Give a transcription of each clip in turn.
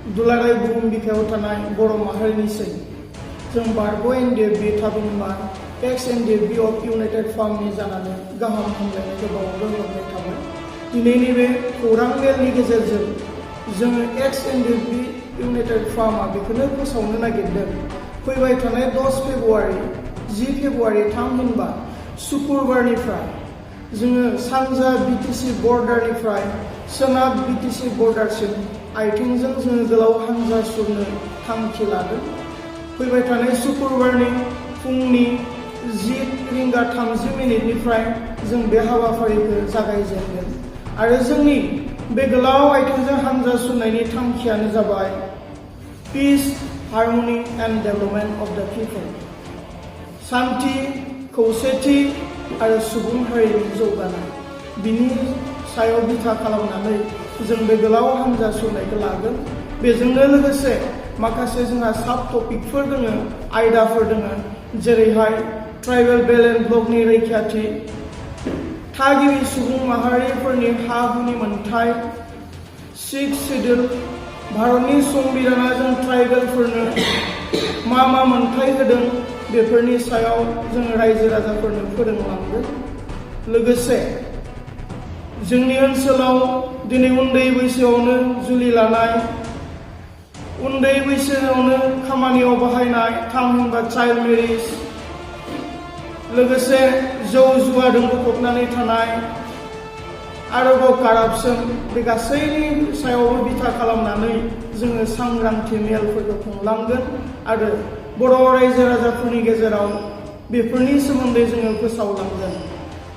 दुलाराय बुहुम बिखायाव थानाय बर' माहारिनिसै जों बारग' एनडिएफबि थामहिनबा एक्स एनडिएफबि अफ इउनाइटेड फार्मनि जानानै गाहाम हामलायनायखौ बावहरनाय थाबाय। दिनैनि बे खौरां मेलनि गेजेरजों जोङो एक्स एनडिएफबि इउनाइटेड फार्मआ बेखौनो फोसावनो नागिरदों फैबाय थानाय 10 फेब्रुवारि 10 फेब्रुवारि थामहिनबा शुक्रबारनिफ्राय जोङो सानजा BTC बर्डारनिफ्राय सोनाब BTC बर्डारसिम आथिंजों जोङो गोलाव हानजा सुरनो थांखि लादों। फैबाय थानाय शुक्रबारनि फुंनि 10:30 जों बे हाबाफारिखौ जागायजेनगोन आरो जोंनि बे गोलाव आथिंजों हानजा सुरनायनि थांखियानो जाबाय peace harmony and development of the people, शांति, खौसेथि आरो सुबुं हारिनि जौगानाय बिनि सायाव बिथा खालामनानै जों बे गोलाव हानजा सुरनायखौ लागोन। बेजोंनो लोगोसे माखासे जोंहा सब टपिकफोर दङ, आयदाफोर दङ, जेरैहाय ट्राइबेल बेल्ट एंड ब्लकनि रैखाथि, थागिबि सुबुं माहारिफोरनि हा हुनि मोनथाय, 6 शेड्यूल, भारतनि संबिधाना जों ट्राइबेलफोरनो मा मोनथाय होदों बेफोरनि सायाव जों रायजो राजाफोरनो फोरोंलांगोन। लोगोसे जोंनि ओनसोलाव दिनै उन्दै बैसोआवनो जुलि लानाय, उन्दै बैसोआवनो खामानियाव बाहायनाय थामहिनबा चाइल्ड मेरिज, लोगोसे जौ जुवाजों गफबनानै थानाय, आरोबाव कारापसन, बे गासैनि सायावबो बिथा खालामनानै जोङो सांग्रांथि मेलफोरखौ खुंलांगोन आरो बर' रायजो राजाफोरनि गेजेराव बेफोरनि सोमोन्दै जोङो फोसावलांगोन।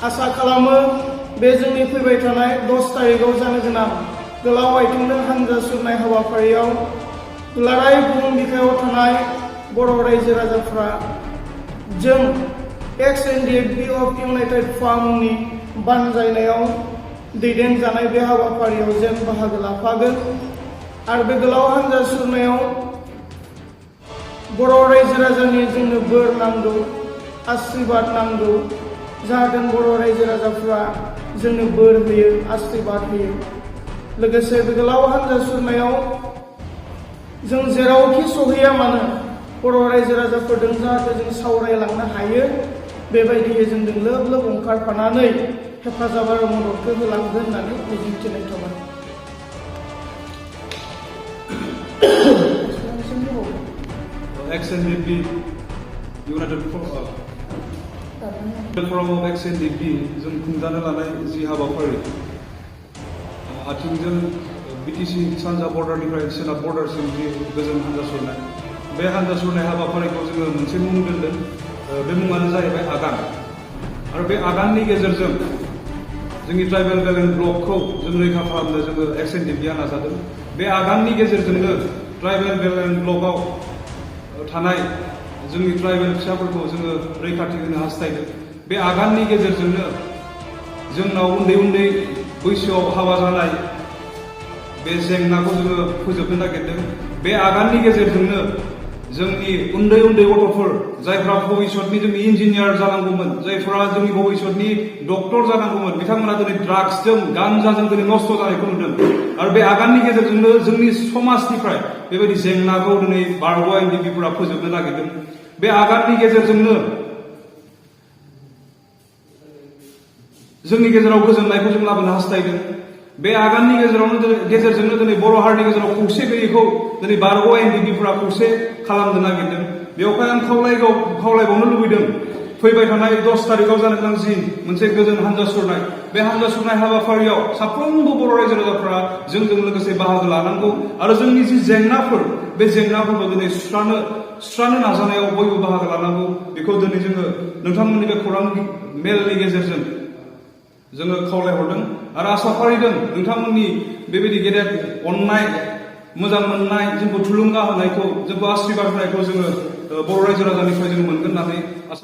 आसा खालामो बे जोंनि फैबाय थानाय 10 तारिखआव जानो गोनां गोलाव आथिंजों हानजा सुरनाय हाबाफारियाव दुलाराय बुहुम बिखायाव थानाय बर' रायजो राजाफ्रा जों एक्स एनडिएफबि अफ इउनाइटेड फार्मनि बानजायनायाव दैदेनजानाय बे हाबाफारियाव जेन बाहागो लाफागोन आरो बे गोलाव हानजा सुरनायाव बर' रायजो राजानि जोंनो बोर नांगौ, आशीर्वाद नांगौ, जाहाथे बर' रायजो राजाफ्रा जोंनो बोर होयो, आशीर्वाद होयो। लोगोसे बे गोलाव हानजा सुरनायाव जों जेरावखि सहैया मानो बर' रायजो राजाफोरजों जाहाथे जों सावरायलांनो हायो, बेबायदियै जोंजों लोब लोब ओंखारफानानै हेफाजाब आरो मददखौ होलांगोन होननानै मिजिंथिनाय थाबाय। Ex NDFB United Forum of Ex NDFB जों खुंजानो लानाय जि हाबाफारि आथिंजों BTC सानजा बर्डारनिफ्राय सोनाब बर्डारसिम जि गोजोन हानजा सुरनाय, बे हानजा सुरनाय हाबाफारिखौ जोङो मोनसे मुं दोनदों। बे मुङानो जाहैबाय आगान। आरो बे आगाननि गेजेरजों जोंनि ट्राइबेल बेल्ट एंड ब्लकखौ जों रैखा खालामनो जोङो एक्स एनडिएफबिआ नाजादों। बे आगाननि गेजेरजोंनो ट्राइबेल बेल्ट एंड ब्लकआव थानाय जोंनि ट्राइबेल फिसाफोरखौ जोङो रैखाथि होनो हास्थायदों। बे आगाननि गेजेरजोंनो जोंनाव उन्दै बैसोआव हाबा जानाय बे जेंनाखौ जोङो फोजोबनो नागिरदों। बे आगाननि गेजेरजोंनो जोंनि उन्दै गथ'फोर जायफ्रा भबिष्यतनि जोंनि इन्जिनियार जानांगौमोन, जायफ्रा जोंनि भबिष्यतनि डक्टर जानांगौमोन, बिथांमोना दिनै ड्राग्सजों गान्जाजों दिनै नस्थ' जानायखौ नुदों। आरो बे आगाननि गेजेरजोंनो जोंनि समाजनिफ्राय बेबायदि जेंनाखौ दिनै बारग' एनडिएफबिफोरा फोजोबनो नागिरदों। बे आगाननि गेजेरजोंनो जोंनि गेजेराव गोजोननायखौ जों लाबोनो हास्थायदों। बे आगाननि गेजेरजोंनो दिनै बर' हारिनि गेजेराव खौसे गैयैखौ दिनै बारग' एनडिएफबिफोरा खौसे खालामनो नागिरदों। बेवहाय आं खावलायबावनो लुबैदों, फैबाय थानाय 10 तारिखआव जानो गोनां जि मोनसे गोजोन हानजा सुरनाय, बे हानजा सुरनाय हाबाफारियाव साफ्रोमबो बर' रायजो राजाफ्रा जोंजों लोगोसे बाहागो लानांगौ आरो जोंनि जि जेंनाफोर, बे जेंनाफोरखौ दिनै सुस्रानो नाजानायाव बयबो बाहागो लानांगौ। बेखौ दिनै जोङो नोंथांमोननि बे खौरां मेलनि गेजेरजों जोङो खावलायहरदों आरो आसा फारिदों नोंथांमोननि बेबायदि गेदेर अननाय, मोजां मोननाय, जोंखौ थुलुंगा होनायखौ, जोंखौ आशीर्वाद होनायखौ जोङो बर' रायजो राजानिफ्राय जों मोनगोन होननानै आसा